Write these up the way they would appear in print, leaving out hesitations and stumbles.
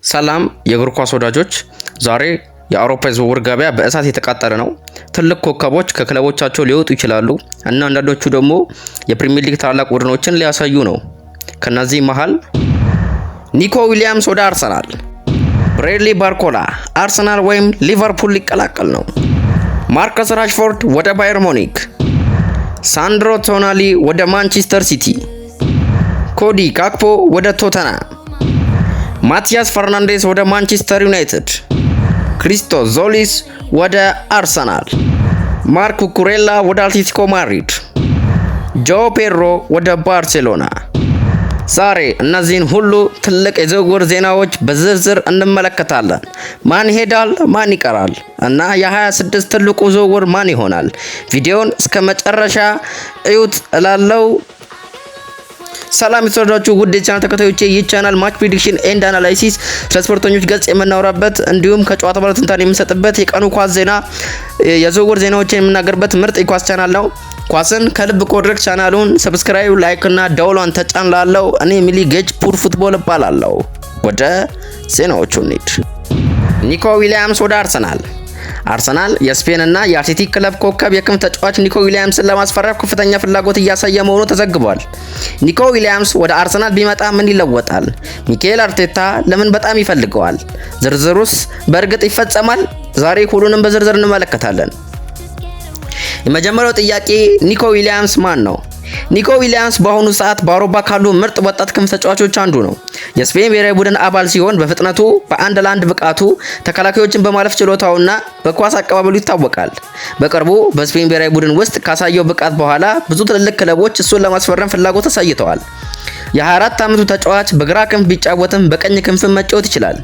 ሰላም የእግር ኳስ ወዳጆች፣ ዛሬ የአውሮፓ የዝውውር ገበያ በእሳት የተቃጠለ ነው። ትልቅ ኮከቦች ከክለቦቻቸው ሊወጡ ይችላሉ እና አንዳንዶቹ ደግሞ የፕሪሚየር ሊግ ታላላቅ ቡድኖችን ሊያሳዩ ነው። ከነዚህ መሃል ኒኮ ዊሊያምስ ወደ አርሰናል፣ ብሬድሊ ባርኮላ አርሰናል ወይም ሊቨርፑል ሊቀላቀል ነው። ማርከስ ራሽፎርድ ወደ ባየር ሙኒክ፣ ሳንድሮ ቶናሊ ወደ ማንቸስተር ሲቲ፣ ኮዲ ጋክፖ ወደ ቶተንሃም፣ ማቲያስ ፈርናንዴስ ወደ ማንቸስተር ዩናይትድ፣ ክሪስቶስ ዞሊስ ወደ አርሰናል፣ ማርክ ኩኩሬላ ወደ አትሌቲኮ ማድሪድ፣ ጆ ፔድሮ ወደ ባርሴሎና። ዛሬ እነዚህን ሁሉ ትልቅ የዝውውር ዜናዎች በዝርዝር እንመለከታለን። ማን ይሄዳል፣ ማን ይቀራል እና የ26 ትልቁ ዝውውር ማን ይሆናል? ቪዲዮውን እስከ መጨረሻ እዩት እላለው። ሰላም የተወደዳችሁ ውድ የቻናል ተከታዮቼ፣ ይህ ቻናል match prediction and analysis፣ ስለ ስፖርተኞች ገጽ የምናወራበት እንዲሁም ከጨዋታ በኋላ ትንታኔ የምንሰጥበት፣ የቀኑ ኳስ ዜና፣ የዝውውር ዜናዎችን የምናገርበት ምርጥ የኳስ ቻናል ነው። ኳስን ከልብ ከወደድክ ቻናሉን subscribe፣ like እና ደውሏን ተጫን ላለው። እኔ ሚሊ ጌጅ ፑር ፉትቦል እባላለሁ። ወደ ዜናዎቹ እንሂድ። ኒኮ ዊሊያምስ ወደ አርሰናል። አርሰናል የስፔን እና የአትሌቲክ ክለብ ኮከብ የክንፍ ተጫዋች ኒኮ ዊሊያምስን ለማስፈረም ከፍተኛ ፍላጎት እያሳየ መሆኑ ተዘግቧል። ኒኮ ዊሊያምስ ወደ አርሰናል ቢመጣ ምን ይለወጣል? ሚኬል አርቴታ ለምን በጣም ይፈልገዋል? ዝርዝሩስ በእርግጥ ይፈጸማል? ዛሬ ሁሉንም በዝርዝር እንመለከታለን። የመጀመሪያው ጥያቄ ኒኮ ዊሊያምስ ማን ነው? ኒኮ ዊሊያምስ በአሁኑ ሰዓት በአውሮፓ ካሉ ምርጥ ወጣት ክንፍ ተጫዋቾች አንዱ ነው። የስፔን ብሔራዊ ቡድን አባል ሲሆን በፍጥነቱ፣ በአንድ ለአንድ ብቃቱ፣ ተከላካዮችን በማለፍ ችሎታውና በኳስ አቀባበሉ ይታወቃል። በቅርቡ በስፔን ብሔራዊ ቡድን ውስጥ ካሳየው ብቃት በኋላ ብዙ ትልልቅ ክለቦች እሱን ለማስፈረም ፍላጎት አሳይተዋል። የ24 ዓመቱ ተጫዋች በግራ ክንፍ ቢጫወትም በቀኝ ክንፍም መጫወት ይችላል።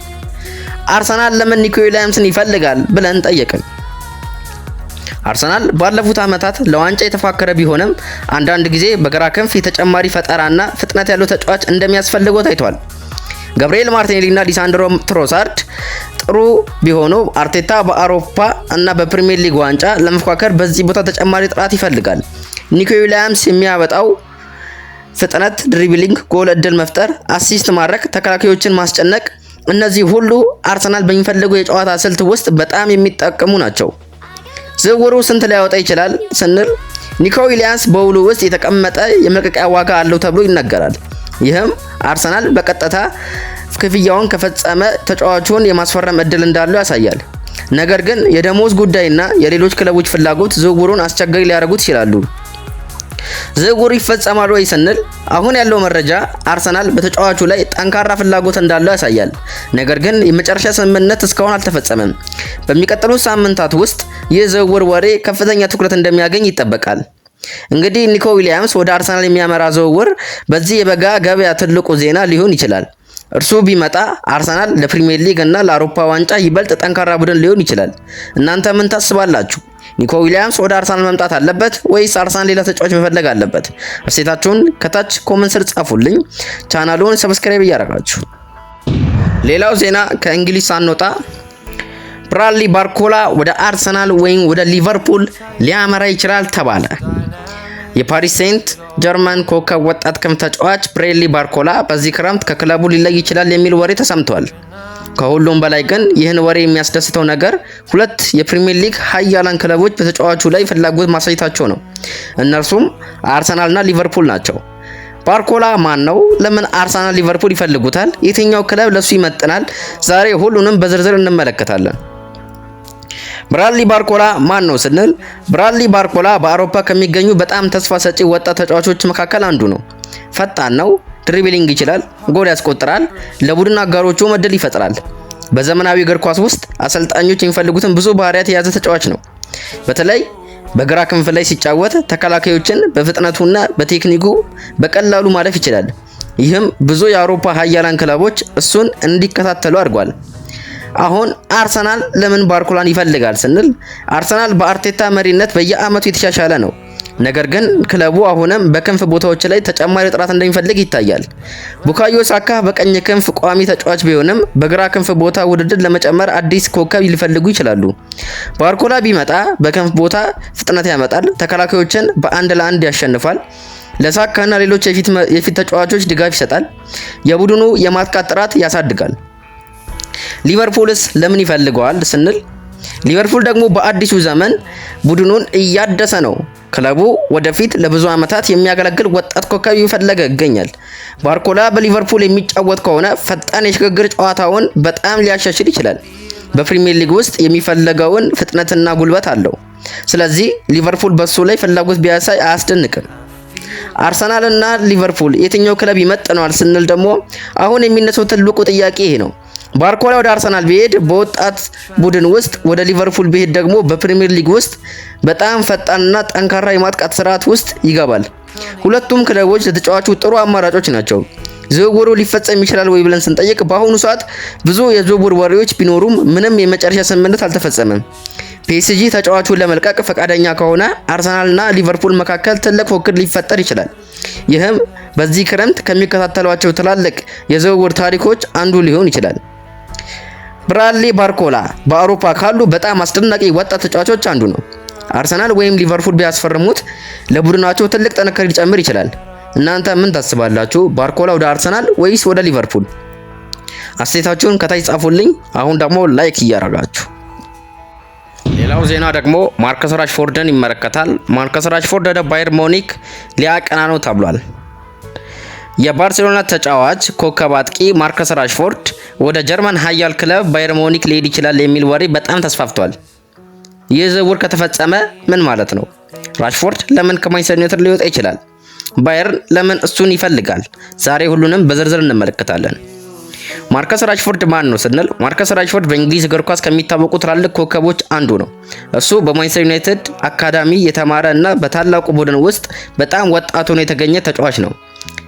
አርሰናል ለምን ኒኮ ዊሊያምስን ይፈልጋል ብለን ጠየቅን። አርሰናል ባለፉት ዓመታት ለዋንጫ የተፎካከረ ቢሆንም አንዳንድ ጊዜ በግራ ክንፍ የተጨማሪ ፈጠራና ፍጥነት ያለው ተጫዋች እንደሚያስፈልገው ታይቷል። ገብርኤል ማርቲኔሊ እና ሊሳንድሮ ትሮሳርድ ጥሩ ቢሆኑ አርቴታ በአውሮፓ እና በፕሪሚየር ሊግ ዋንጫ ለመፎካከር በዚህ ቦታ ተጨማሪ ጥራት ይፈልጋል። ኒኮ ዊሊያምስ የሚያመጣው ፍጥነት፣ dribbling፣ ጎል እድል መፍጠር፣ assist ማድረግ፣ ተከላካዮችን ማስጨነቅ፣ እነዚህ ሁሉ አርሰናል በሚፈልገው የጨዋታ ስልት ውስጥ በጣም የሚጠቅሙ ናቸው። ዝውውሩ ስንት ሊያወጣ ይችላል ስንል ኒኮ ዊሊያምስ በውሉ ውስጥ የተቀመጠ የመልቀቂያ ዋጋ አለው ተብሎ ይነገራል። ይህም አርሰናል በቀጥታ ክፍያውን ከፈጸመ ተጫዋቹን የማስፈረም እድል እንዳለው ያሳያል። ነገር ግን የደሞዝ ጉዳይና የሌሎች ክለቦች ፍላጎት ዝውውሩን አስቸጋሪ ሊያደርጉት ይችላሉ። ዝውውሩ ይፈጸማል ወይ ስንል አሁን ያለው መረጃ አርሰናል በተጫዋቹ ላይ ጠንካራ ፍላጎት እንዳለው ያሳያል። ነገር ግን የመጨረሻ ስምምነት እስካሁን አልተፈጸመም። በሚቀጥሉት ሳምንታት ውስጥ ይህ ዝውውር ወሬ ከፍተኛ ትኩረት እንደሚያገኝ ይጠበቃል። እንግዲህ ኒኮ ዊሊያምስ ወደ አርሰናል የሚያመራ ዝውውር በዚህ የበጋ ገበያ ትልቁ ዜና ሊሆን ይችላል። እርሱ ቢመጣ አርሰናል ለፕሪሚየር ሊግ እና ለአውሮፓ ዋንጫ ይበልጥ ጠንካራ ቡድን ሊሆን ይችላል። እናንተ ምን ታስባላችሁ? ኒኮ ዊሊያምስ ወደ አርሰናል መምጣት አለበት ወይስ አርሰናል ሌላ ተጫዋች መፈለግ አለበት? አስተያየታችሁን ከታች comment ስር ጻፉልኝ። ቻናሉን subscribe እያደረጋችሁ። ሌላው ዜና ከእንግሊዝ ሳንወጣ ብራድሊ ባርኮላ ወደ አርሰናል ወይም ወደ ሊቨርፑል ሊያመራ ይችላል ተባለ። የፓሪስ ሴንት ጀርመን ኮከብ ወጣት ክንፍ ተጫዋች ብራድሊ ባርኮላ በዚህ ክረምት ከክለቡ ሊለይ ይችላል የሚል ወሬ ተሰምቷል። ከሁሉም በላይ ግን ይህን ወሬ የሚያስደስተው ነገር ሁለት የፕሪሚየር ሊግ ሀያላን ክለቦች በተጫዋቹ ላይ ፍላጎት ማሳየታቸው ነው። እነርሱም አርሰናልና ሊቨርፑል ናቸው። ባርኮላ ማን ነው? ለምን አርሰናል፣ ሊቨርፑል ይፈልጉታል? የትኛው ክለብ ለሱ ይመጥናል? ዛሬ ሁሉንም በዝርዝር እንመለከታለን። ብራድሊ ባርኮላ ማን ነው ስንል ብራድሊ ባርኮላ በአውሮፓ ከሚገኙ በጣም ተስፋ ሰጪ ወጣት ተጫዋቾች መካከል አንዱ ነው። ፈጣን ነው፣ dribbling ይችላል፣ ጎል ያስቆጥራል፣ ለቡድን አጋሮቹ እድል ይፈጥራል። በዘመናዊ እግር ኳስ ውስጥ አሰልጣኞች የሚፈልጉትን ብዙ ባህሪያት የያዘ ተጫዋች ነው። በተለይ በግራ ክንፍ ላይ ሲጫወት ተከላካዮችን በፍጥነቱና በቴክኒኩ በቀላሉ ማለፍ ይችላል። ይህም ብዙ የአውሮፓ ሀያላን ክለቦች እሱን እንዲከታተሉ አድርጓል። አሁን አርሰናል ለምን ባርኮላን ይፈልጋል ስንል አርሰናል በአርቴታ መሪነት በየአመቱ የተሻሻለ ነው። ነገር ግን ክለቡ አሁንም በክንፍ ቦታዎች ላይ ተጨማሪ ጥራት እንደሚፈልግ ይታያል። ቡካዮ ሳካ በቀኝ ክንፍ ቋሚ ተጫዋች ቢሆንም በግራ ክንፍ ቦታ ውድድር ለመጨመር አዲስ ኮከብ ሊፈልጉ ይችላሉ። ባርኮላ ቢመጣ በክንፍ ቦታ ፍጥነት ያመጣል፣ ተከላካዮችን በአንድ ለአንድ ያሸንፋል፣ ለሳካና ሌሎች የፊት ተጫዋቾች ድጋፍ ይሰጣል፣ የቡድኑ የማጥቃት ጥራት ያሳድጋል። ሊቨርፑልስ ለምን ይፈልገዋል ስንል ሊቨርፑል ደግሞ በአዲሱ ዘመን ቡድኑን እያደሰ ነው። ክለቡ ወደፊት ለብዙ ዓመታት የሚያገለግል ወጣት ኮከብ እየፈለገ ይገኛል። ባርኮላ በሊቨርፑል የሚጫወት ከሆነ ፈጣን የሽግግር ጨዋታውን በጣም ሊያሻሽል ይችላል። በፕሪሚየር ሊግ ውስጥ የሚፈለገውን ፍጥነትና ጉልበት አለው። ስለዚህ ሊቨርፑል በሱ ላይ ፍላጎት ቢያሳይ አያስደንቅም። አርሰናል እና ሊቨርፑል የትኛው ክለብ ይመጥነዋል ስንል ደግሞ አሁን የሚነሳው ትልቁ ጥያቄ ይሄ ነው። ባርኮላ ወደ አርሰናል ቢሄድ በወጣት ቡድን ውስጥ፣ ወደ ሊቨርፑል ቢሄድ ደግሞ በፕሪሚየር ሊግ ውስጥ በጣም ፈጣንና ጠንካራ የማጥቃት ስርዓት ውስጥ ይገባል። ሁለቱም ክለቦች ለተጫዋቹ ጥሩ አማራጮች ናቸው። ዝውውሩ ሊፈጸም ይችላል ወይ ብለን ስንጠይቅ በአሁኑ ሰዓት ብዙ የዝውውር ወሬዎች ቢኖሩም ምንም የመጨረሻ ስምምነት አልተፈጸመም። ፒኤስጂ ተጫዋቹን ለመልቀቅ ፈቃደኛ ከሆነ አርሰናልና ሊቨርፑል መካከል ትልቅ ፉክክር ሊፈጠር ይችላል። ይህም በዚህ ክረምት ከሚከታተሏቸው ትላልቅ የዝውውር ታሪኮች አንዱ ሊሆን ይችላል። ብራድሊ ባርኮላ በአውሮፓ ካሉ በጣም አስደናቂ ወጣት ተጫዋቾች አንዱ ነው። አርሰናል ወይም ሊቨርፑል ቢያስፈርሙት ለቡድናቸው ትልቅ ጥንካሬ ሊጨምር ይችላል። እናንተ ምን ታስባላችሁ? ባርኮላ ወደ አርሰናል ወይስ ወደ ሊቨርፑል? አስተያየታችሁን ከታች ጻፉልኝ። አሁን ደግሞ like እያደረጋችሁ። ሌላው ዜና ደግሞ ማርከስ ራሽፎርድን ይመለከታል። ማርከስ ራሽፎርድ ወደ ባየር ሙኒክ ሊያቀና ነው ተብሏል። የባርሴሎና ተጫዋች ኮከብ አጥቂ ማርከስ ራሽፎርድ ወደ ጀርመን ኃያል ክለብ ባየር ሙኒክ ሊሄድ ይችላል የሚል ወሬ በጣም ተስፋፍቷል። ይህ ዝውውር ከተፈጸመ ምን ማለት ነው? ራሽፎርድ ለምን ከማንቸስተር ዩናይትድ ሊወጣ ይችላል? ባየርን ለምን እሱን ይፈልጋል? ዛሬ ሁሉንም በዝርዝር እንመለከታለን። ማርከስ ራሽፎርድ ማን ነው ስንል ማርከስ ራሽፎርድ በእንግሊዝ እግር ኳስ ከሚታወቁ ትላልቅ ኮከቦች አንዱ ነው። እሱ በማንቸስተር ዩናይትድ አካዳሚ የተማረ እና በታላቁ ቡድን ውስጥ በጣም ወጣት ሆኖ የተገኘ ተጫዋች ነው።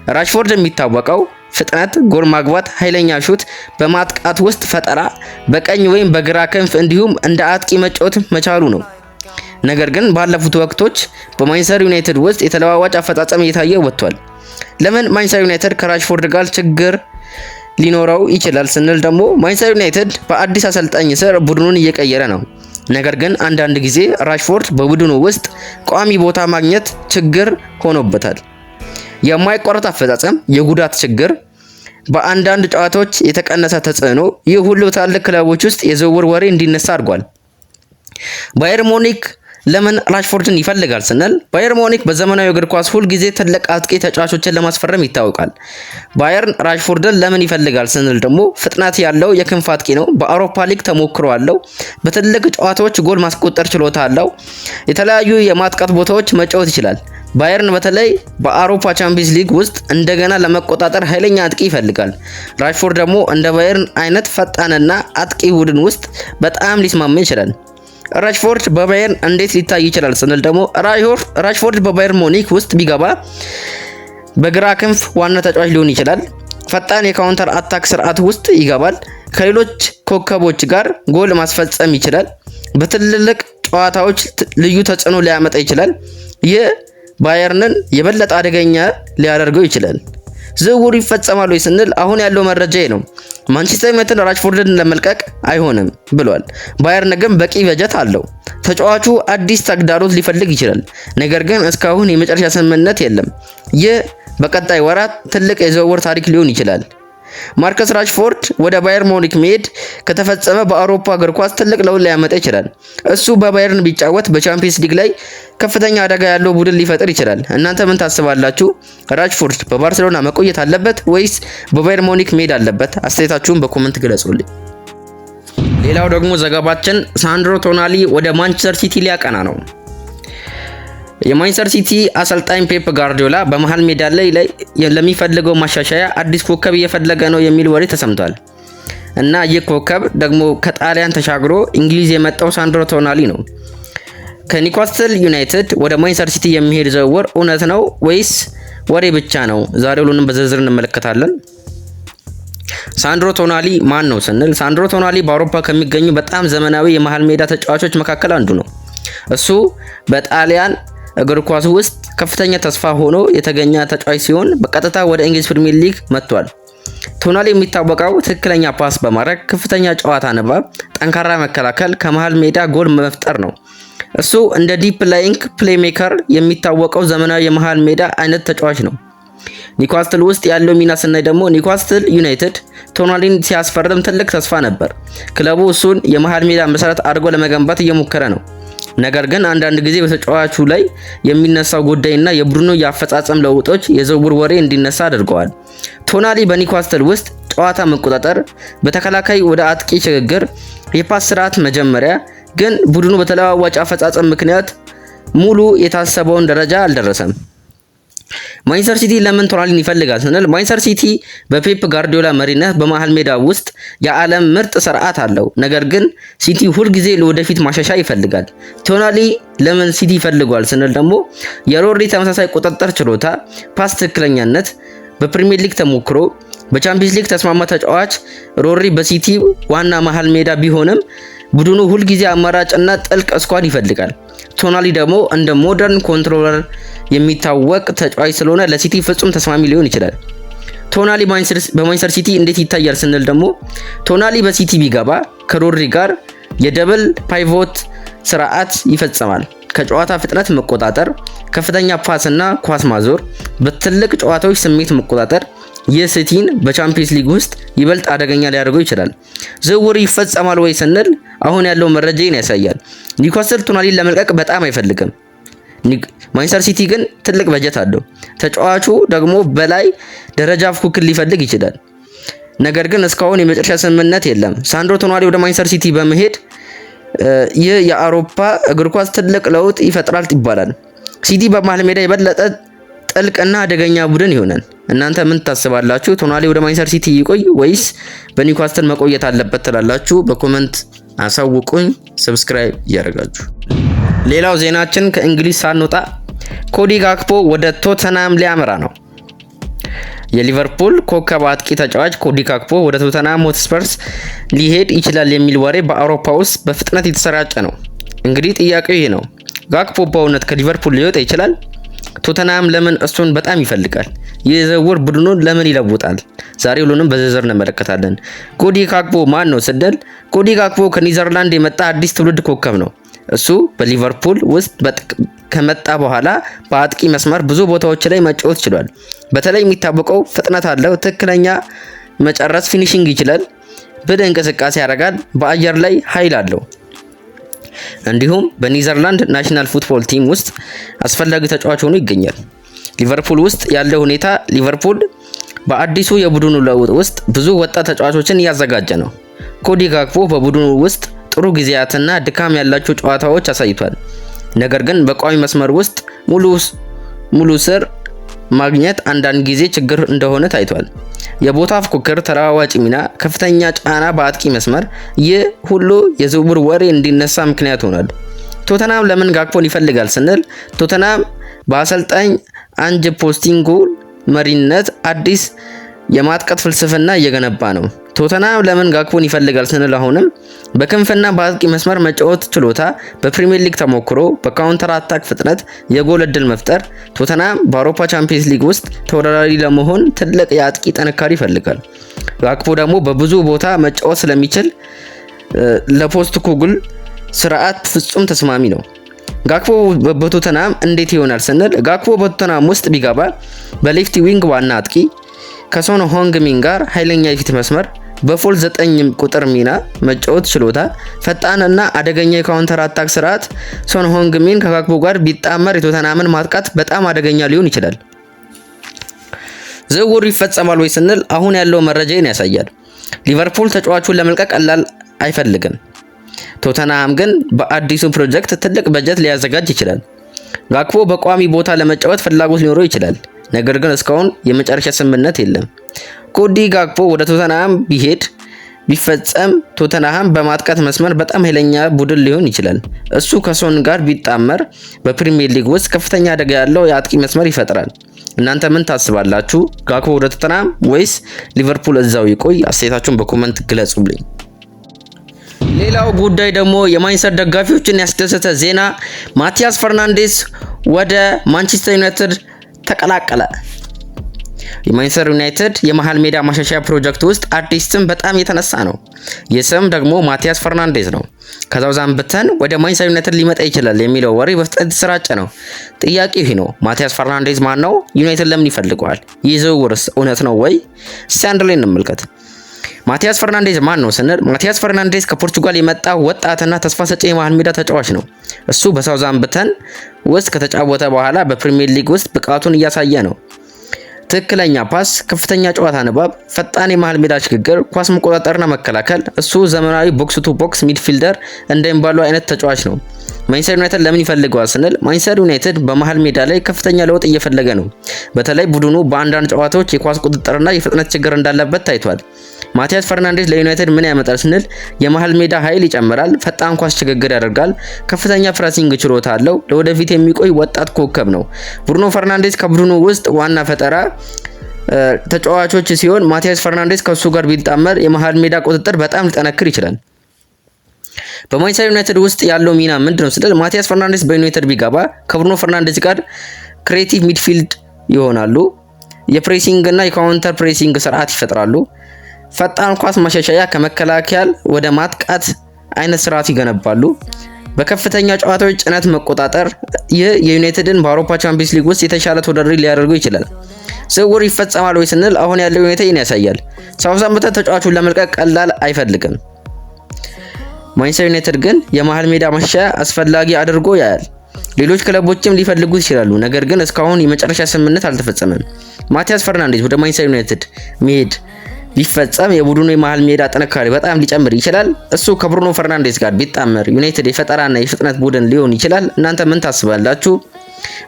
ራሽፎርድ የሚታወቀው ፍጥነት፣ ጎል ማግባት፣ ኃይለኛ ሹት፣ በማጥቃት ውስጥ ፈጠራ፣ በቀኝ ወይም በግራ ክንፍ እንዲሁም እንደ አጥቂ መጫወት መቻሉ ነው። ነገር ግን ባለፉት ወቅቶች በማንቸስተር ዩናይትድ ውስጥ የተለዋዋጭ አፈጻጸም እየታየ ወጥቷል። ለምን ማንቸስተር ዩናይትድ ከራሽፎርድ ጋር ችግር ሊኖረው ይችላል ስንል ደግሞ ማንቸስተር ዩናይትድ በአዲስ አሰልጣኝ ስር ቡድኑን እየቀየረ ነው። ነገር ግን አንዳንድ ጊዜ ራሽፎርድ በቡድኑ ውስጥ ቋሚ ቦታ ማግኘት ችግር ሆኖበታል። የማይቋረጥ አፈጻጸም፣ የጉዳት ችግር፣ በአንዳንድ ጨዋታዎች የተቀነሰ ተጽዕኖ፣ ይህ ሁሉ በትላልቅ ክለቦች ውስጥ የዝውውር ወሬ እንዲነሳ አድርጓል። ባየር ሙኒክ ለምን ራሽፎርድን ይፈልጋል ስንል ባየር ሙኒክ በዘመናዊ እግር ኳስ ሁልጊዜ ትልቅ አጥቂ ተጫዋቾችን ለማስፈረም ይታወቃል። ባየርን ራሽፎርድን ለምን ይፈልጋል ስንል ደግሞ ፍጥነት ያለው የክንፍ አጥቂ ነው። በአውሮፓ ሊግ ተሞክሮ አለው። በትልቅ ጨዋታዎች ጎል ማስቆጠር ችሎታ አለው። የተለያዩ የማጥቃት ቦታዎች መጫወት ይችላል። ባየርን በተለይ በአውሮፓ ቻምፒየንስ ሊግ ውስጥ እንደገና ለመቆጣጠር ኃይለኛ አጥቂ ይፈልጋል። ራሽፎርድ ደግሞ እንደ ባየርን አይነት ፈጣንና አጥቂ ቡድን ውስጥ በጣም ሊስማማ ይችላል። ራሽፎርድ በባየርን እንዴት ሊታይ ይችላል ስንል ደግሞ ራሽፎርድ በባየርን ሙኒክ ውስጥ ቢገባ በግራ ክንፍ ዋና ተጫዋች ሊሆን ይችላል። ፈጣን የ counter attack ስርዓት ውስጥ ይገባል። ከሌሎች ኮከቦች ጋር ጎል ማስፈጸም ይችላል። በትልልቅ ጨዋታዎች ልዩ ተጽዕኖ ሊያመጣ ይችላል። ይህ ባየርንን የበለጠ አደገኛ ሊያደርገው ይችላል። ዝውውሩ ይፈጸማል ወይ ስንል አሁን ያለው መረጃ ነው። ማንቸስተር ዩናይትድ ራሽፎርድን ለመልቀቅ አይሆንም ብሏል። ባየርን ግን በቂ በጀት አለው። ተጫዋቹ አዲስ ተግዳሮት ሊፈልግ ይችላል። ነገር ግን እስካሁን የመጨረሻ ስምምነት የለም። ይህ በቀጣይ ወራት ትልቅ የዝውውር ታሪክ ሊሆን ይችላል። ማርከስ ራሽፎርድ ወደ ባየር ሙኒክ መሄድ ከተፈጸመ በአውሮፓ እግር ኳስ ትልቅ ለውጥ ሊያመጣ ይችላል። እሱ በባየርን ቢጫወት በቻምፒየንስ ሊግ ላይ ከፍተኛ አደጋ ያለው ቡድን ሊፈጥር ይችላል። እናንተ ምን ታስባላችሁ? ራሽፎርድ በባርሴሎና መቆየት አለበት ወይስ በባየር ሙኒክ መሄድ አለበት? አስተያየታችሁን በ comment ግለጹልኝ። ሌላው ደግሞ ዘገባችን ሳንድሮ ቶናሊ ወደ ማንቸስተር ሲቲ ሊያቀና ነው። የማንቸስተር ሲቲ አሰልጣኝ ፔፕ ጋርዲዮላ በመሃል ሜዳ ላይ ለሚፈልገው ማሻሻያ አዲስ ኮከብ እየፈለገ ነው የሚል ወሬ ተሰምቷል። እና ይህ ኮከብ ደግሞ ከጣሊያን ተሻግሮ እንግሊዝ የመጣው ሳንድሮ ቶናሊ ነው። ከኒውካስትል ዩናይትድ ወደ ማንቸስተር ሲቲ የሚሄድ ዝውውር እውነት ነው ወይስ ወሬ ብቻ ነው? ዛሬ ሁሉንም በዝርዝር እንመለከታለን። ሳንድሮ ቶናሊ ማን ነው ስንል ሳንድሮ ቶናሊ በአውሮፓ ከሚገኙ በጣም ዘመናዊ የመሃል ሜዳ ተጫዋቾች መካከል አንዱ ነው። እሱ በጣሊያን እግር ኳስ ውስጥ ከፍተኛ ተስፋ ሆኖ የተገኘ ተጫዋች ሲሆን በቀጥታ ወደ እንግሊዝ ፕሪሚየር ሊግ መጥቷል። ቶናሊ የሚታወቀው ትክክለኛ pass በማድረግ ከፍተኛ ጨዋታ ንባብ፣ ጠንካራ መከላከል፣ ከመሃል ሜዳ ጎል መፍጠር ነው። እሱ እንደ deep lying playmaker የሚታወቀው ዘመናዊ የመሃል ሜዳ አይነት ተጫዋች ነው። ኒውካስትል ውስጥ ያለው ሚና ስናይ ደግሞ ኒውካስትል ዩናይትድ ቶናሊን ሲያስፈርም ትልቅ ተስፋ ነበር። ክለቡ እሱን የመሃል ሜዳ መሰረት አድርጎ ለመገንባት እየሞከረ ነው። ነገር ግን አንዳንድ ጊዜ በተጫዋቹ ላይ የሚነሳው ጉዳይና የቡድኑ የአፈጻጸም ለውጦች የዝውውር ወሬ እንዲነሳ አድርገዋል። ቶናሊ በኒውካስትል ውስጥ ጨዋታ መቆጣጠር፣ በተከላካይ ወደ አጥቂ ሽግግር፣ የ pass ስርዓት መጀመሪያ ግን ቡድኑ በተለዋዋጭ አፈጻጸም ምክንያት ሙሉ የታሰበውን ደረጃ አልደረሰም። ማንቸስተር ሲቲ ለምን ቶናሊን ይፈልጋል ስንል ማንቸስተር ሲቲ በፔፕ ጋርዲዮላ መሪነት በመሃል ሜዳ ውስጥ የዓለም ምርጥ ስርዓት አለው። ነገር ግን ሲቲ ሁልጊዜ ለወደፊት ማሻሻያ ይፈልጋል። ቶናሊ ለምን ሲቲ ይፈልገዋል ስንል ደግሞ የሮድሪ ተመሳሳይ ቁጥጥር ችሎታ፣ pass ትክክለኛነት፣ በፕሪሚየር ሊግ ተሞክሮ፣ በቻምፒየንስ ሊግ ተስማማ ተጫዋች ሮድሪ በሲቲ ዋና መሃል ሜዳ ቢሆንም ቡድኑ ሁልጊዜ አማራጭና ጥልቅ squad ይፈልጋል። ቶናሊ ደግሞ እንደ modern controller የሚታወቅ ተጫዋች ስለሆነ ለሲቲ ፍጹም ተስማሚ ሊሆን ይችላል። ቶናሊ በማንቸስተር ሲቲ እንዴት ይታያል ስንል ደግሞ ቶናሊ በሲቲ ቢገባ ከሮድሪ ጋር የ double pivot ስርዓት ይፈጽማል። ከጨዋታ ፍጥነት መቆጣጠር፣ ከፍተኛ pass እና ኳስ ማዞር፣ በትልቅ ጨዋታዎች ስሜት መቆጣጠር ይህ ሲቲን በቻምፒየንስ ሊግ ውስጥ ይበልጥ አደገኛ ሊያደርገው ይችላል። ዝውውር ይፈጸማል ወይ ስንል አሁን ያለው መረጃ ይህን ያሳያል። ኒውካስል ቶናሊን ለመልቀቅ በጣም አይፈልግም። ማንቸስተር ሲቲ ግን ትልቅ በጀት አለው። ተጫዋቹ ደግሞ በላይ ደረጃ ፉክክር ሊፈልግ ይችላል። ነገር ግን እስካሁን የመጨረሻ ስምምነት የለም። ሳንድሮ ቶናሊ ወደ ማንቸስተር ሲቲ በመሄድ ይህ የአውሮፓ እግር ኳስ ትልቅ ለውጥ ይፈጥራል ይባላል። ሲቲ በመሃል ሜዳ የበለጠ ጥልቅና አደገኛ ቡድን ይሆናል። እናንተ ምን ታስባላችሁ? ቶናሊ ወደ ማንቸስተር ሲቲ ይቆይ ወይስ በኒውካስትል መቆየት አለበት ትላላችሁ? በ comment አሳውቁኝ። Subscribe እያደረጋችሁ። ሌላው ዜናችን ከእንግሊዝ ሳንወጣ ኮዲ ጋክፖ ወደ ቶተናም ሊያመራ ነው። የሊቨርፑል ኮከብ አጥቂ ተጫዋች ኮዲ ጋክፖ ወደ ቶተናም ሆትስፐርስ ሊሄድ ይችላል የሚል ወሬ በአውሮፓ ውስጥ በፍጥነት የተሰራጨ ነው። እንግዲህ ጥያቄው ይህ ነው። ጋክፖ በእውነት ከሊቨርፑል ሊወጣ ይችላል? ቶተናም ለምን እሱን በጣም ይፈልጋል? ይህ ዝውውር ቡድኑን ለምን ይለውጣል? ዛሬ ሁሉንም በዝርዝር እንመለከታለን። ኮዲ ጋክፖ ማን ነው ስንል ኮዲ ጋክፖ ከኒዘርላንድ የመጣ አዲስ ትውልድ ኮከብ ነው። እሱ በሊቨርፑል ውስጥ ከመጣ በኋላ በአጥቂ መስመር ብዙ ቦታዎች ላይ መጫወት ችሏል። በተለይ የሚታወቀው ፍጥነት አለው፣ ትክክለኛ መጨረስ finishing ይችላል፣ ብልህ እንቅስቃሴ ያደርጋል፣ በአየር ላይ ኃይል አለው። እንዲሁም በኒዘርላንድ national football team ውስጥ አስፈላጊ ተጫዋች ሆኖ ይገኛል። ሊቨርፑል ውስጥ ያለው ሁኔታ ሊቨርፑል በአዲሱ የቡድኑ ለውጥ ውስጥ ብዙ ወጣት ተጫዋቾችን እያዘጋጀ ነው። ኮዲ ጋክፖ በቡድኑ ውስጥ ጥሩ ጊዜያትና ድካም ያላቸው ጨዋታዎች አሳይቷል። ነገር ግን በቋሚ መስመር ውስጥ ሙሉ ስር ማግኘት አንዳንድ ጊዜ ችግር እንደሆነ ታይቷል። የቦታ ፉክክር፣ ተለዋዋጭ ሚና፣ ከፍተኛ ጫና በአጥቂ መስመር፣ ይህ ሁሉ የዝውውር ወሬ እንዲነሳ ምክንያት ሆኗል። ቶተናም ለምን ጋክፖን ይፈልጋል ስንል ቶተናም በአሰልጣኝ አንጅ ፖስቲንጎ መሪነት አዲስ የማጥቃት ፍልስፍና እየገነባ ነው። ቶተናም ለምን ጋክፖን ይፈልጋል ስንል አሁንም በክንፍና በአጥቂ መስመር መጫወት ችሎታ፣ በፕሪሚየር ሊግ ተሞክሮ፣ በ counter attack ፍጥነት፣ የጎል እድል መፍጠር ቶተናም በአውሮፓ ቻምፒየንስ ሊግ ውስጥ ተወዳዳሪ ለመሆን ትልቅ የአጥቂ ጥንካሬ ይፈልጋል። ጋክፖ ደግሞ በብዙ ቦታ መጫወት ስለሚችል ለፖስቴኮግሉ ስርዓት ፍጹም ተስማሚ ነው። ጋክፖ በቶተናም እንዴት ይሆናል ስንል ጋክፖ በቶተናም ውስጥ ቢገባ በ left wing ዋና አጥቂ ከሶን ሆንግሚን ጋር ኃይለኛ የፊት መስመር በ false 9 ቁጥር ሚና መጫወት ችሎታ፣ ፈጣን እና አደገኛ የ counter attack ስርዓት ሶን ሆንግሚን ከጋክፖ ጋር ቢጣመር የቶተናምን ማጥቃት በጣም አደገኛ ሊሆን ይችላል። ዝውውሩ ይፈጸማል ወይ ስንል አሁን ያለው መረጃን ያሳያል። ሊቨርፑል ተጫዋቹን ለመልቀቅ ቀላል አይፈልግም። ቶተንሃም ግን በአዲሱ ፕሮጀክት ትልቅ በጀት ሊያዘጋጅ ይችላል። ጋክፖ በቋሚ ቦታ ለመጫወት ፍላጎት ሊኖረው ይችላል። ነገር ግን እስካሁን የመጨረሻ ስምምነት የለም። ኮዲ ጋክፖ ወደ ቶተንሃም ቢሄድ ቢፈጸም ቶተንሃም በማጥቃት መስመር በጣም ኃይለኛ ቡድን ሊሆን ይችላል። እሱ ከሶን ጋር ቢጣመር በፕሪሚየር ሊግ ውስጥ ከፍተኛ አደጋ ያለው የአጥቂ መስመር ይፈጥራል። እናንተ ምን ታስባላችሁ? ጋክፖ ወደ ቶተንሃም ወይስ ሊቨርፑል እዛው ይቆይ? አስተያየታችሁን በ comment ግለጹልኝ። ሌላው ጉዳይ ደግሞ የማንቸስተር ደጋፊዎችን ያስደሰተ ዜና ማቲያስ ፈርናንዴስ ወደ ማንቸስተር ዩናይትድ ተቀላቀለ። የማንቸስተር ዩናይትድ የመሃል ሜዳ ማሻሻያ ፕሮጀክት ውስጥ አዲስ ስም በጣም የተነሳ ነው። ይህ ስም ደግሞ ማቲያስ ፈርናንዴዝ ነው። ከሳውዛምፕተን ወደ ማንቸስተር ዩናይትድ ሊመጣ ይችላል የሚለው ወሬ በፍጥነት የተሰራጨ ነው። ጥያቄው ይህ ነው፣ ማቲያስ ፈርናንዴዝ ማን ነው? ዩናይትድ ለምን ይፈልገዋል? ይህ ዝውውርስ እውነት ነው ወይ? እስቲ አንድ ላይ እንመልከት። ማቲያስ ፈርናንዴዝ ማን ነው ስንል ማቲያስ ፈርናንዴዝ ከፖርቹጋል የመጣ ወጣትና ተስፋ ሰጪ የመሃል ሜዳ ተጫዋች ነው። እሱ በሳውዛምፕተን ውስጥ ከተጫወተ በኋላ በፕሪሚየር ሊግ ውስጥ ብቃቱን እያሳየ ነው። ትክክለኛ pass፣ ከፍተኛ ጨዋታ ንባብ፣ ፈጣን የመሃል ሜዳ ሽግግር፣ ኳስ መቆጣጠርና መከላከል። እሱ ዘመናዊ box to box midfielder እንደሚባለው አይነት ተጫዋች ነው። ማንቸስተር ዩናይትድ ለምን ይፈልገዋል ስንል ማንቸስተር ዩናይትድ በመሃል ሜዳ ላይ ከፍተኛ ለውጥ እየፈለገ ነው። በተለይ ቡድኑ በአንዳንድ ጨዋታዎች የኳስ ቁጥጥርና የፍጥነት ችግር እንዳለበት ታይቷል። ማቲያስ ፈርናንዴዝ ለዩናይትድ ምን ያመጣል ስንል የመሃል ሜዳ ኃይል ይጨምራል፣ ፈጣን ኳስ ሽግግር ያደርጋል፣ ከፍተኛ pressing ችሎታ አለው፣ ለወደፊት የሚቆይ ወጣት ኮከብ ነው። ብሩኖ ፈርናንዴዝ ከቡድኑ ውስጥ ዋና ፈጠራ ተጫዋቾች ሲሆን ማቲያስ ፈርናንዴዝ ከሱ ጋር ቢጣመር የመሃል ሜዳ ቁጥጥር በጣም ሊጠነክር ይችላል። በማንቸስተር ዩናይትድ ውስጥ ያለው ሚና ምንድነው ስንል ማቲያስ ፈርናንዴዝ በዩናይትድ ቢገባ ከብሩኖ ፈርናንዴዝ ጋር creative midfield ይሆናሉ። የ pressing እና የ counter pressing ስርዓት ይፈጥራሉ። ፈጣን ኳስ ማሻሻያ ከመከላከል ወደ ማጥቃት አይነት ስርዓት ይገነባሉ። በከፍተኛ ጨዋታዎች ጭነት መቆጣጠር፣ ይህ የዩናይትድን በአውሮፓ ቻምፒየንስ ሊግ ውስጥ የተሻለ ተወዳዳሪ ሊያደርገው ይችላል። ዝውውር ይፈጸማል ወይ ስንል አሁን ያለው ሁኔታ ይህን ያሳያል። ሳውዛምፕተን ተጫዋቹን ለመልቀቅ ቀላል አይፈልግም። ማንቸስተር ዩናይትድ ግን የመሃል ሜዳ ማሻሻያ አስፈላጊ አድርጎ ያያል። ሌሎች ክለቦችም ሊፈልጉት ይችላሉ፣ ነገር ግን እስካሁን የመጨረሻ ስምምነት አልተፈጸመም። ማቲያስ ፈርናንዴዝ ወደ ማንቸስተር ዩናይትድ መሄድ ቢፈጸም የቡድኑ የመሃል ሜዳ ጥንካሬ በጣም ሊጨምር ይችላል። እሱ ከብሩኖ ፈርናንዴዝ ጋር ቢጣመር ዩናይትድ የፈጠራና የፍጥነት ቡድን ሊሆን ይችላል። እናንተ ምን ታስባላችሁ?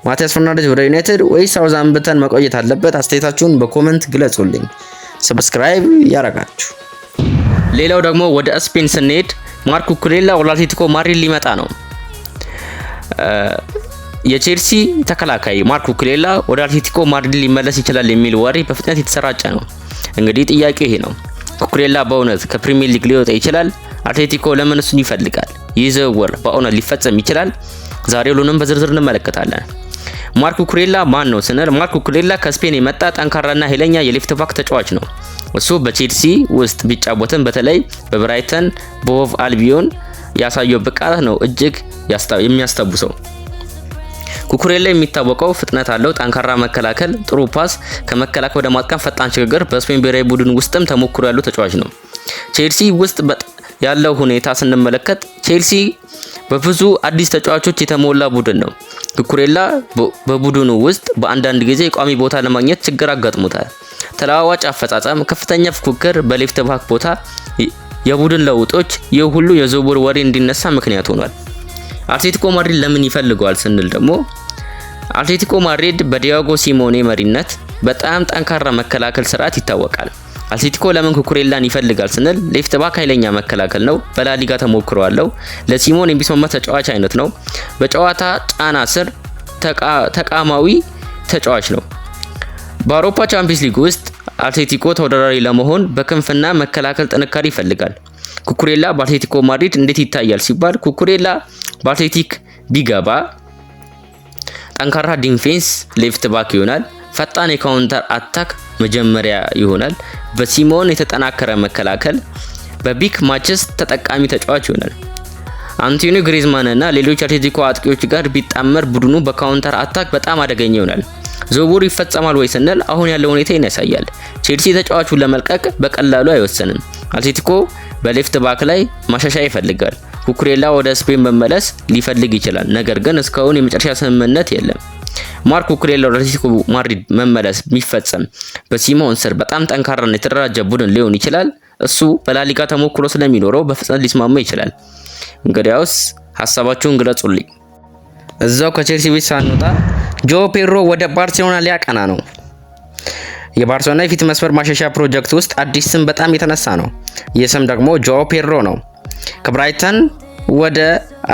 ማቲያስ ፈርናንዴዝ ወደ ዩናይትድ ወይስ ሳውዛምፕተን መቆየት አለበት? አስተያየታችሁን በ comment ግለጹልኝ። Subscribe ያረጋችሁ። ሌላው ደግሞ ወደ ስፔን ስንሄድ ማርክ ኩኩሬላ ወደ አትሌቲኮ ማድሪድ ሊመጣ ነው። የቼልሲ ተከላካይ ማርክ ኩኩሬላ ወደ አትሌቲኮ ማድሪድ ሊመለስ ይችላል የሚል ወሬ በፍጥነት የተሰራጨ ነው። እንግዲህ ጥያቄው ይሄ ነው። ኩኩሬላ በእውነት ከፕሪሚየር ሊግ ሊወጣ ይችላል? አትሌቲኮ ለምን እሱን ይፈልጋል? ይህ ዝውውር በእውነት ሊፈጸም ይችላል? ዛሬ ሁሉንም በዝርዝር እንመለከታለን። ማርክ ኩኩሬላ ማን ነው ስንል ማርክ ኩኩሬላ ከስፔን የመጣ ጠንካራና ኃይለኛ የ left back ተጫዋች ነው። እሱ በቼልሲ ውስጥ ቢጫወትም በተለይ በብራይተን በሆቭ አልቢዮን ያሳየው ብቃት ነው እጅግ የሚያስታውሰው። ኩኩሬላ የሚታወቀው ፍጥነት አለው፣ ጠንካራ መከላከል፣ ጥሩ pass፣ ከመከላከል ወደ ማጥቃት ፈጣን ሽግግር፣ በስፔን ብሔራዊ ቡድን ውስጥም ተሞክሮ ያለው ተጫዋች ነው። ቼልሲ ውስጥ ያለው ሁኔታ ስንመለከት ቼልሲ በብዙ አዲስ ተጫዋቾች የተሞላ ቡድን ነው። ኩኩሬላ በቡድኑ ውስጥ በአንዳንድ ጊዜ ቋሚ ቦታ ለማግኘት ችግር አጋጥሞታል። ተለዋዋጭ አፈጻጸም፣ ከፍተኛ ፉክክር፣ በ left back ቦታ የቡድን ለውጦች፣ ይህ ሁሉ የዝውውር ወሬ እንዲነሳ ምክንያት ሆኗል። አትሌቲኮ ማድሪድ ለምን ይፈልገዋል ስንል ደግሞ አትሌቲኮ ማድሪድ በዲያጎ ሲሞኔ መሪነት በጣም ጠንካራ መከላከል ስርዓት ይታወቃል። አትሌቲኮ ለምን ኩኩሬላን ይፈልጋል ስንል left back ኃይለኛ መከላከል ነው። በላሊጋ ተሞክሮ አለው። ለሲሞን የሚስማማ ተጫዋች አይነት ነው። በጨዋታ ጫና ስር ተቋማዊ ተጫዋች ነው። በአውሮፓ ቻምፒየንስ ሊግ ውስጥ አትሌቲኮ ተወዳዳሪ ለመሆን በክንፍና መከላከል ጥንካሬ ይፈልጋል። ኩኩሬላ በአትሌቲኮ ማድሪድ እንዴት ይታያል ሲባል ኩኩሬላ በአትሌቲክ ቢገባ ጠንካራ defense left back ይሆናል። ፈጣን የ counter attack መጀመሪያ ይሆናል። በሲሞን የተጠናከረ መከላከል፣ በ big matches ተጠቃሚ ተጫዋች ይሆናል። አንቶኒ ግሪዝማን እና ሌሎች አትሌቲኮ አጥቂዎች ጋር ቢጣመር ቡድኑ በ counter attack በጣም አደገኛ ይሆናል። ዝውውሩ ይፈጸማል ወይ ስንል አሁን ያለው ሁኔታ ይህን ያሳያል። ቼልሲ ተጫዋቹን ለመልቀቅ በቀላሉ አይወሰንም። አትሌቲኮ በ left back ላይ ማሻሻያ ይፈልጋል። ኩኩሬላ ወደ ስፔን መመለስ ሊፈልግ ይችላል፣ ነገር ግን እስካሁን የመጨረሻ ስምምነት የለም። ማርክ ኩኩሬላ ወደ አትሌቲኮ ማድሪድ መመለስ የሚፈጸም በሲሞን ስር በጣም ጠንካራና የተደራጀ ቡድን ሊሆን ይችላል። እሱ በላሊጋ ተሞክሮ ስለሚኖረው በፍጥነት ሊስማማ ይችላል። እንግዲያውስ ሀሳባችሁን ግለጹልኝ። እዛው ከቼልሲ ቤት ሳንወጣ ጆ ፔድሮ ወደ ባርሴሎና ሊያቀና ነው። የባርሴሎና የፊት መስመር ማሻሻያ ፕሮጀክት ውስጥ አዲስ ስም በጣም የተነሳ ነው። ይህ ስም ደግሞ ጆ ፔድሮ ነው። ከብራይተን ወደ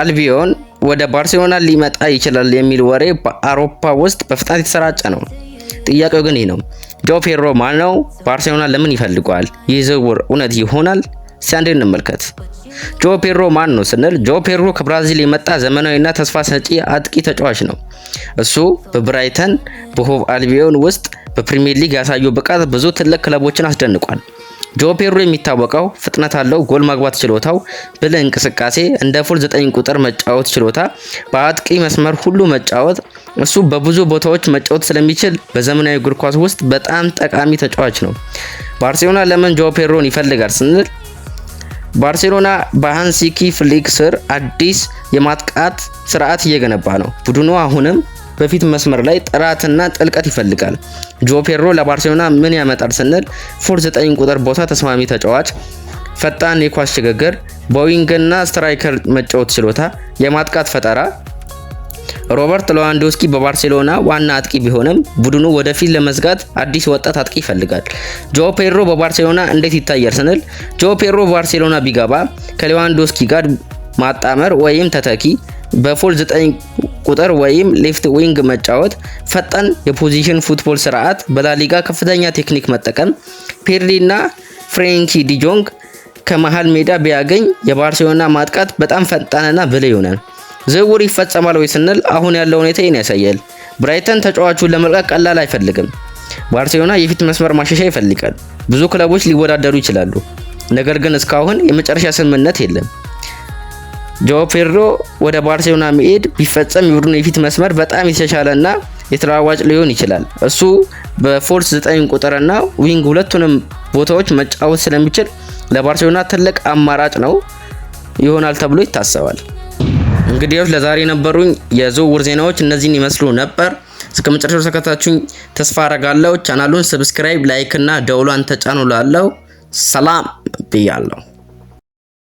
አልቢዮን ወደ ባርሴሎና ሊመጣ ይችላል የሚል ወሬ በአውሮፓ ውስጥ በፍጥነት የተሰራጨ ነው። ጥያቄው ግን ይህ ነው። ጆ ፔድሮ ማን ነው? ባርሴሎና ለምን ይፈልገዋል? ይህ ዝውውር እውነት ይሆናል? እስቲ አንዴ እንመልከት። ጆ ፔድሮ ማን ነው ስንል ጆ ፔድሮ ከብራዚል የመጣ ዘመናዊና ተስፋ ሰጪ አጥቂ ተጫዋች ነው። እሱ በብራይተን በሆቭ አልቢዮን ውስጥ በፕሪሚየር ሊግ ያሳየው ብቃት ብዙ ትልቅ ክለቦችን አስደንቋል። ጆ ፔድሮ የሚታወቀው ፍጥነት አለው፣ ጎል ማግባት ችሎታው፣ ብልህ እንቅስቃሴ፣ እንደ false 9 ቁጥር መጫወት ችሎታ፣ በአጥቂ መስመር ሁሉ መጫወት። እሱ በብዙ ቦታዎች መጫወት ስለሚችል በዘመናዊ እግር ኳስ ውስጥ በጣም ጠቃሚ ተጫዋች ነው። ባርሴሎና ለምን ጆ ፔድሮን ይፈልጋል ስንል፣ ባርሴሎና በሃንሲ ፍሊክ ስር አዲስ የማጥቃት ስርዓት እየገነባ ነው። ቡድኑ አሁንም በፊት መስመር ላይ ጥራትና ጥልቀት ይፈልጋል። ጆ ፔድሮ ለባርሴሎና ምን ያመጣል ስንል፣ false 9 ቁጥር ቦታ ተስማሚ ተጫዋች፣ ፈጣን የኳስ ሽግግር፣ በ wing ና striker መጫወት ችሎታ፣ የማጥቃት ፈጠራ። ሮበርት ሌዋንዶስኪ በባርሴሎና ዋና አጥቂ ቢሆንም ቡድኑ ወደፊት ለመዝጋት አዲስ ወጣት አጥቂ ይፈልጋል። ጆ ፔድሮ በባርሴሎና እንዴት ይታያል ስንል፣ ጆ ፔድሮ በባርሴሎና ቢገባ ከሌዋንዶስኪ ጋር ማጣመር ወይም ተተኪ፣ በ false 9 ቁጥር ወይም left wing መጫወት፣ ፈጣን የ possession football ስርዓት፣ በላሊጋ ከፍተኛ ቴክኒክ መጠቀም፣ ፔድሪ እና ፍሬንኪ ዲጆንግ ከመሃል ሜዳ ቢያገኝ የባርሴሎና ማጥቃት በጣም ፈጣንና ብልህ ይሆናል። ዝውውር ይፈጸማል ወይ ስንል፣ አሁን ያለው ሁኔታ ይህን ያሳያል። ብራይተን ተጫዋቹን ለመልቀቅ ቀላል አይፈልግም። ባርሴሎና የፊት መስመር ማሻሻያ ይፈልጋል። ብዙ ክለቦች ሊወዳደሩ ይችላሉ። ነገር ግን እስካሁን የመጨረሻ ስምምነት የለም። ጆ ፔድሮ ወደ ባርሴሎና መሄድ ቢፈጸም የቡድኑ የፊት መስመር በጣም የተሻለና የተለዋዋጭ ሊሆን ይችላል። እሱ በ false 9 ቁጥርና wing ሁለቱንም ቦታዎች መጫወት ስለሚችል ለባርሴሎና ትልቅ አማራጭ ነው ይሆናል ተብሎ ይታሰባል። እንግዲህ ለዛሬ የነበሩኝ የዝውውር ዜናዎች እነዚህን ይመስሉ ነበር። እስከ መጨረሻው ተከታታችሁኝ ተስፋ አረጋለሁ። ቻናሉን subscribe፣ like እና ደውሏን ተጫኑ። ላለው ሰላም ብያለሁ።